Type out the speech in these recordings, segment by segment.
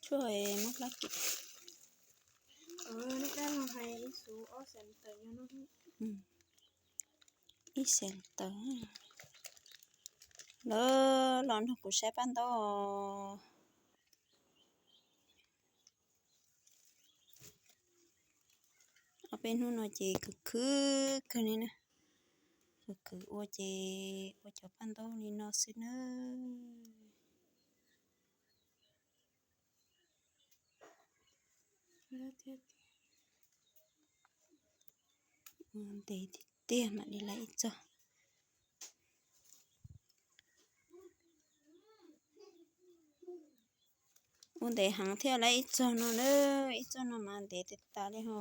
Tuaj muab plab kem. Ib xees tawm. Lawv los nrog kuv saib paj ntaub. Ob peb hnub no ces khwv khwv kawg li na. Khwv khwv ua ces ua cov paj ntaub li no xwb nawb. Ntev tiag tiag mam li lawv ib txog. Ua ntev heev thiaj lawv ib txog no na, ib txog no mas ntev tas tas li ho.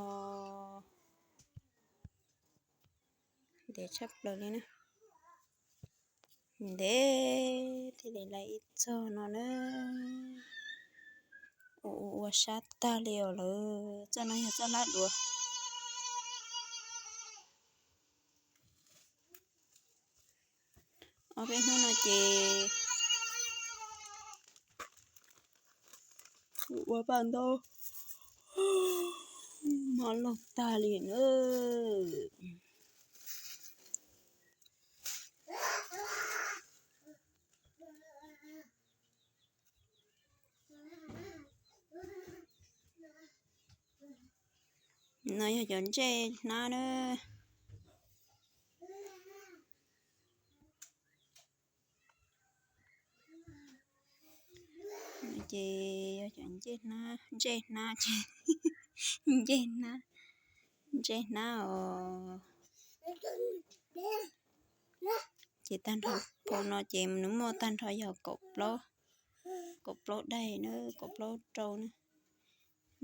Ntev tshaj plaws li na. Ntev thiaj li lawv ib txog no na. Ua ua ua sab tag li os lawv. Txoj no yog txoj hlab duav. Ob peb hnub no ces ua paj ntaub mob laug tag li na. No yog cov ntsej hnab na. Ces yog cov ntsej hnab, ntsej hnab, ntsej hnab, ntsej hnab os. Ces tag nrho phau no ces nws muaj tag nrho yog kaum plaub, kaum plaub daim na, kaum plaub rau na.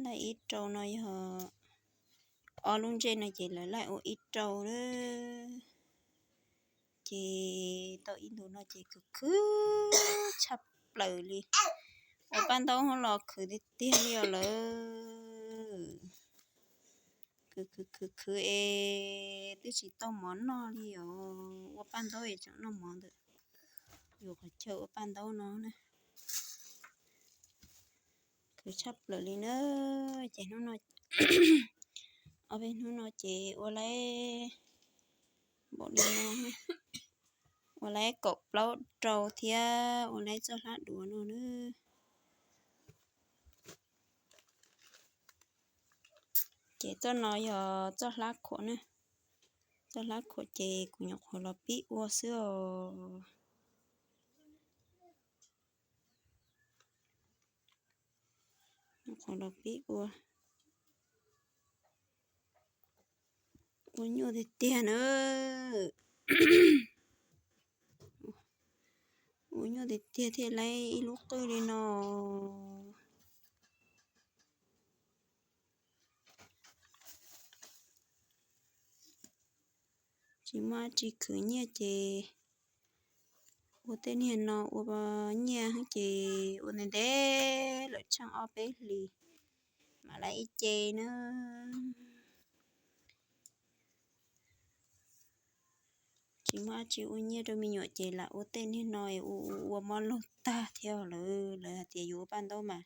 Laij ib rau no yog ob lub ntsej no ces lawv laij ua ib rau na. Ces tau ib ntus no ces khwv khwv tshaj plaws li. Ua paj ntaub los khwv tiag tiag li os lawv. Khwv khwv khwv khwv es twb tsis tau mov noj li os. Ua paj ntaub es tseem noj mov ntawm yus qhov chaw ua paj ntaub no na. Khwv tshaj plaws li na. Ces hnub no, ob peb hnub no ces ua laib npaum li no, ua laib kaum plaub rau thiab ua laib txoj hlab duav no na. Ces txoj no yog txoj hlab khuam na. Txoj hlab khuam ces kuv nyuam qhuav los pib ua xwb os. Nyuam qhuav los pib ua. Ua nyuaj tiag tiag na. Ua nyuaj tiag tiag thiaj laib ib lub qwj li no. Tsis muaj tsis khwv nyiaj ces ua tej niag no ua nyiaj ces ua ntev ntev lawm tsheej ob peb hlis mam laib ib ce na. Tsis muaj dab tsi ua nyiaj rau me nyuam ces lam ua tej niag no ua ua ua mob laug tag thiab lawm. Lawv hais tias yus ua paj ntaub mas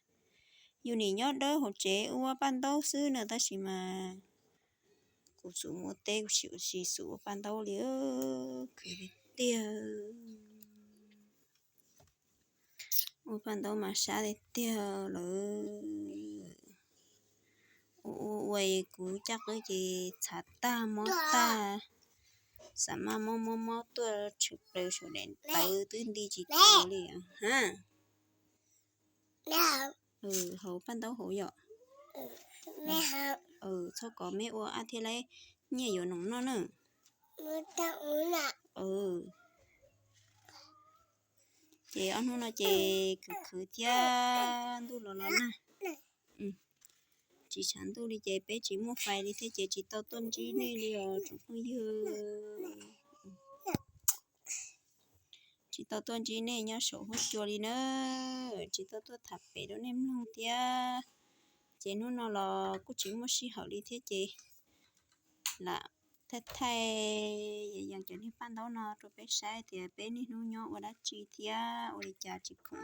yus nim nyob dawb hauv tsev ua paj ntaub xwb na tab sis mas kuv xub mus ua teb kuv tsis ua tsis xub ua paj ntaub li. Khwv tiag tiag. Ua paj ntaub mas sab tiag tiag lawm. Ua ua ua kuv caj qwb ces txhav tag mob tag, xam maj mob mob mob tuaj tshwm plaws saum daim tawv twb nti tsis tau li. Hauv paj ntaub hauv yom. Txhob kov, meb ua ab thiaj laib nyiaj yuav noom noj na. Ces ob hnub no ces khwv khwv thiab ntuj los los nag. Tsis tshav ntuj li ces peb tsis muaj fais li thiab ces tsis tau tuaj ntsib nej li os tsoom phooj ywg. Tsis tau tuaj ntsib nej nyob saum huab cua li na, tsis tau tuaj tham pem rau nej mloog thiab. Ces hnub no los kuj tsis muaj sij hawm li thiab ces lam thaij thaij yees yees cov niag paj ntaub no rau peb saib tias peb niaj hnub nyob ua dab tsi thiab ua li cas tsis khoom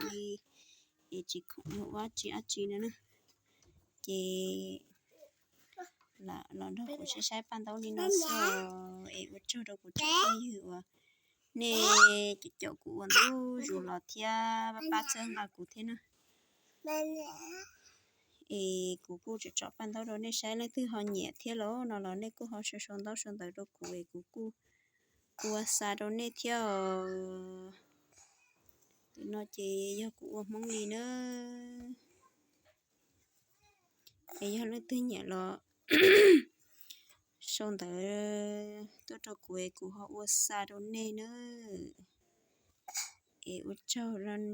li es tsis khoom yuav ua dab tsi dab tsi no na. Ces los nrog kuv saib saib paj ntaub li no xwb es ua tsaug rau kuv tsoom phooj ywg uas nej caum kuv ua ntu zus los thiab pab pab txhawb nqa kuv thiab na. Es kuv kuj tsom tsom paj ntaub rau nej saib, leej twg ho nyiam thiab los no los nej kuj ho sau sau ntaub sau ntawv rau kuv es kuv kuj ua xa rau nej thiab os. Tus no ces yog kuv ua Hmoob li na. Es yog leej twg nyiam los sau ntawv tuaj rau kuv es kuv ho ua xa rau nej na. Es ua tsaug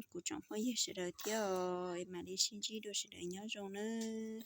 kuv tsoom phooj ywg sawv daws thiab os, es mam li sib ntsib dua, sawv daws nyob zoo nawb.